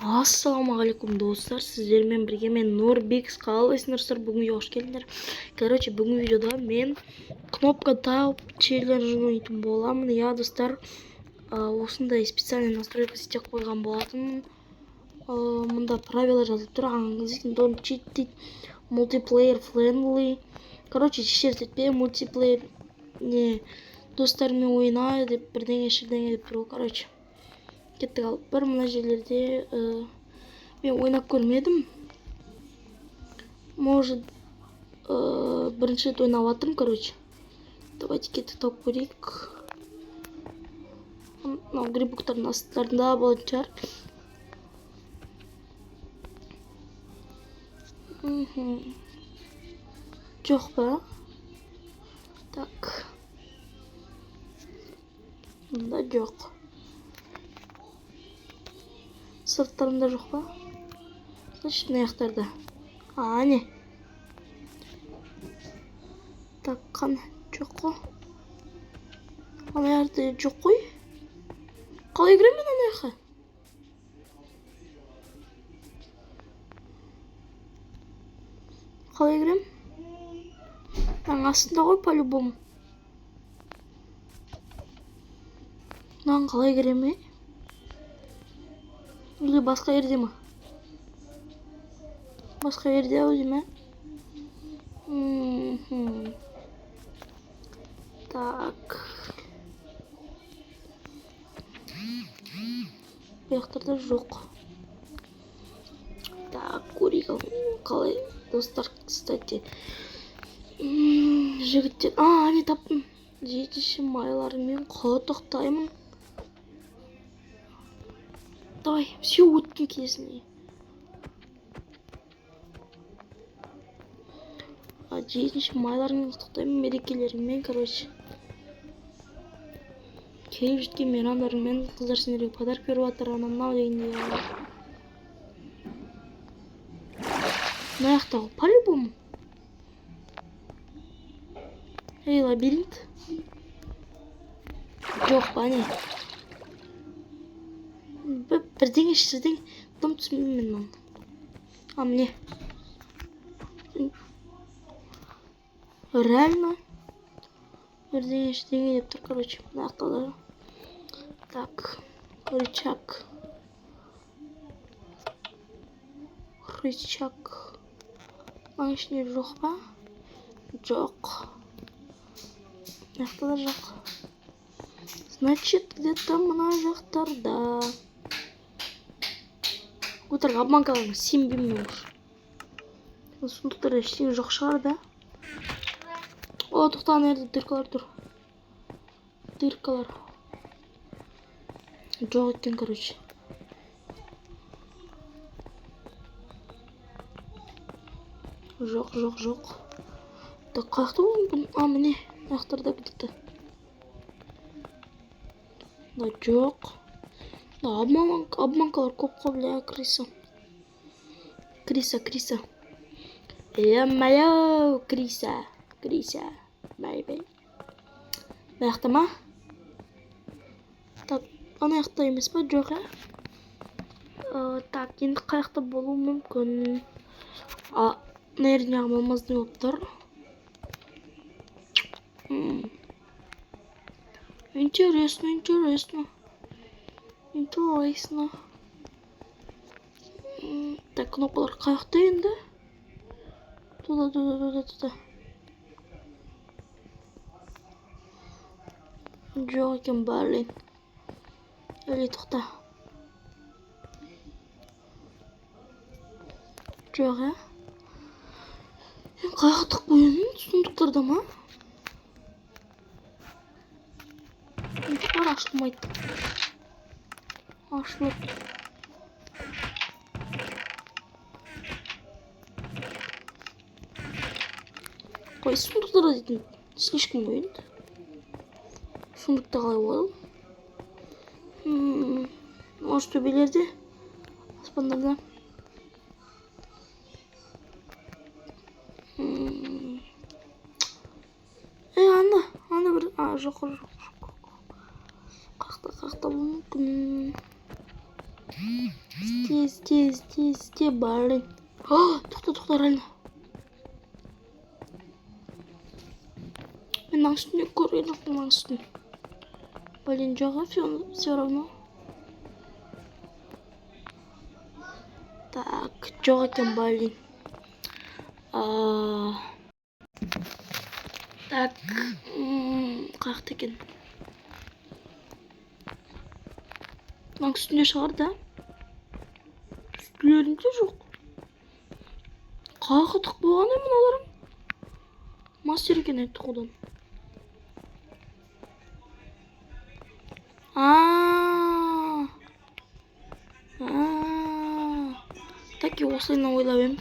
Ассалаумағалейкум, достар! Сіздермен бірге мен, Нұрбекс. Қалайсыңдар, достар? Бүгінгі видеоға қош келдіңдер. Короче, бүгінгі видеода мен кнопка тауып, челлендж ойнайтын боламын. Иә, достар, осындай специальный настройка істеп қойған болатынмын. Мында правила жазылып тұр, английский, don't cheat дейді, multiplayer friendly. Короче, читить етпе, мультиплеер не, достарыңмен ойна деп, бірдеңе шірдеңе деп тұр ғой. Короче, кеттік. Ал бір мына жерлерде мен ойнап көрмедім, может, бірінші рет ойнап жатырмын. Короче, давайте, кеттік, тауып көрейік. Мынау грибоктардың астарында болатын шығар. Жоқ па? Так, мында жоқ, сырттарында жоқ па? Значит, мына жақтарда. А, не, так, қане? Жоқ қой, ана жерде жоқ қой. Қалай кіремін мен ана жаққа? Қалай кіремін? Мынаның астында ғой по любому. Мынаған қалай кіремін, е? Или басқа жерде ма? Басқа жерде ау деймін, ә. Так, бұл жақтарда жоқ. Так, көрейік. Ал қалай, достар? Кстати, жігіттер, а, әне, таптым! 7 майларыңмен құттықтаймын. Давай, все, өттім. Келесің. 7 майларыңмен құттықтаймын, мерекелеріңмен. Короче, келіп жеткен мейрамдарыңмен. Қыздар сендерге подарок беріп жатыр, анау мынау дегендей. Мына жақта ғой по любому. Ей, лабиринт жоқ па, не? Бірдеңе шірдеңе, дым түсінбеймін мен мынаны. А, міне, реально бірдеңе шірдеңе деп тұр. Короче, мына жақта да. Так, рычаг, рычаг мынаның ішінде жоқ па? Жоқ, мына жақта да жоқ. Значит, где то мына жақтарда. Өтірік обманкаларыңа сенбеймін мен уже. Сундуктарда ештеңе жоқ шығар да. О, тоқта, ана жерде дыркалар тұр. Дыркалар жоқ екен, короче. Жоқ, жоқ, жоқ. Так, қай жақта болуы мүмкін? А, міне, мына жақтарда где то. Да, жоқ. Да, обманкалар көп қой, бля. Крыса, крыса, крыса, е-мое, крыса, крыса, бай-бай. Мына жақта ма? Так, ана жақта емес па? Жоқ, иә. Так, енді қай жақта болуы мүмкін? А, мына жерде неғып алмазный болып тұр? Интересно, интересно, интересно. Так, кнопкалар қай жақта енді? Туда, туда, туда, туда. Жоқ екен, блин. Или тоқта, жоқ, иә. Енді қай жақта тығып қоямын? Сундуктарда ма? Сундуктар ашылмайды. Ашылады. Қой, сундуктарда дейтін слишком ғой енді. Сундукта қалай болады? Может, төбелерде, аспандарда? Е, анда, анда бір, а, жоқ, жоқ, жоқ. Қақта, қақта болуы мүмкін? Тез, тез, тез, істе, блин. Тоқта, тоқта, реально. Мен мынаның үстінде көрген жоқпын, мынаның үстін. Блин, жоқ, все равно. Так, жоқ екен, блин. Так, қаяқта екен? Мынаның үстінде шығар да? Үстілерінде жоқ. Қаяққа тығып қойған ей мыналарың? Мастер екен тығудан. А. А. Так и осылайынан ойлап едім.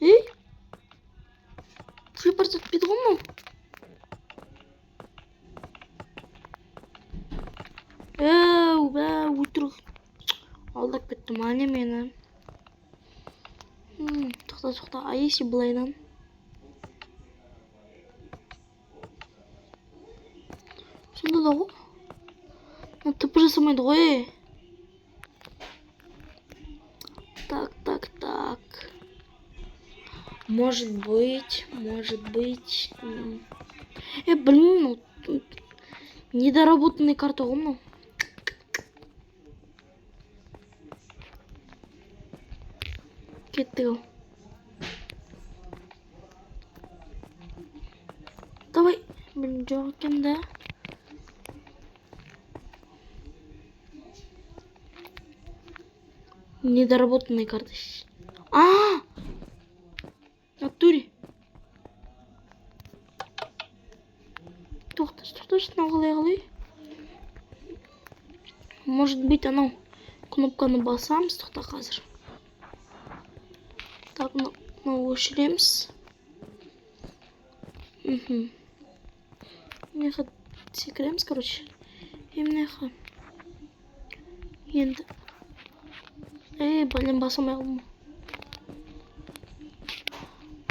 Ей? Телепорт етпейді ғой мынау. Әу, бә, өтірік. Алдап кетті ма не мені? Тоқта, тоқта. А если былайынан? Сонда да ғой. Мына ТП жасамайды ғой, ей. Так, так, так. Может быть, может быть. Білмеймін, мынау недоработанный карта ғой мынау. Кеттік ау. Давай. Блин, жоқ екен да. Недоработанный карта. А! Натуре. Тоқташы, тоқташы, мынау қалай, қалай? Может быть, анау кнопканы басамыз, тоқта қазір. Так, мынау өшіреміз. Мына жаққа секіреміз, короче. И мына жаққа. Енді. Ей, блин, баса алмай қалдым.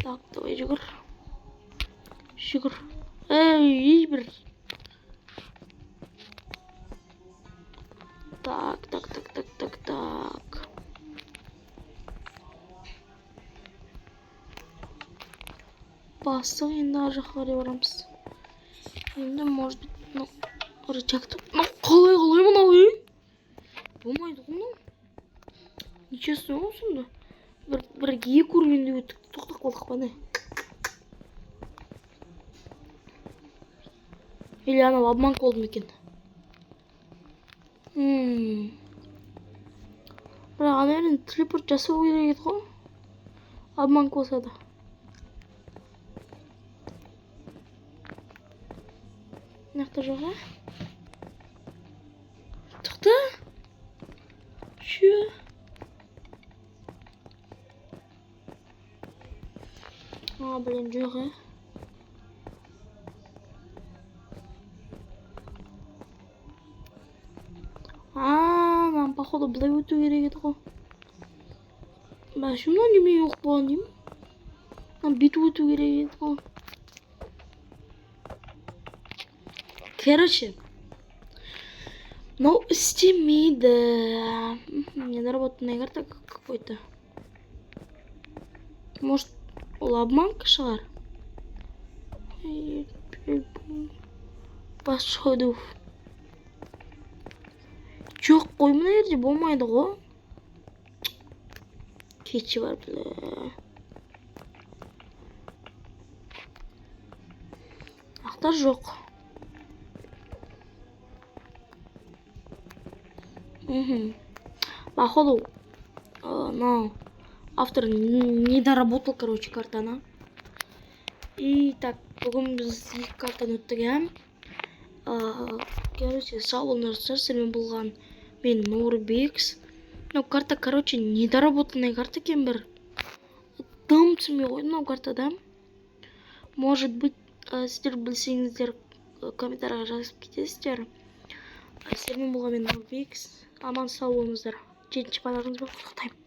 Так, давай жүгір. Жүгір. Ей, бір. Так, так, так, так, так, так. Бастық, енді ар жаққа қарай барамыз. Енді, может быть, мынау рычагты. Мынау қалай, қалай мынау, ей? Болмайды ғой мынау. Нечестно ғой сонда. Бір екі уровеньде өттік, тоқтап қалдық па не? Или анау обманка болды ма екен? Бірақ ана жерден телепорт жасау керек еді ғой. Обманка болса да. Мына жақта жоқ, а? Тоқта. Че? А, блин, жоқ, а? А, маған походу былай өту керек еді ғой. Бәші мынау немене оқып болған деймін? Мынаны бүйтіп өту керек еді ғой. Короче, мынау істемейді. Недоработанная карта какой-то. Может, ол обманка шығар? Походу. Жоқ қой, мына жерде болмайды ғой. Кетші бар, бля. Ақтар жоқ. Походу, мынау автор не доработал, короче, картаны. И так, бүгін біз екі картаны өттік, иә. Короче, сау болыңдар, достар, сіздермен болған мен Нұрбекс. Мынау карта, короче, недоработанный карта екен бір. Дым түсінбей қойдым мынау картада. Может быть, сіздер білсеңіздер, комментарийға жазып кетесіздер. Сіздермен болған мен Нұрбекс. Аман сау болыңыздар. Жетінші балаларыңызбен құттықтаймын.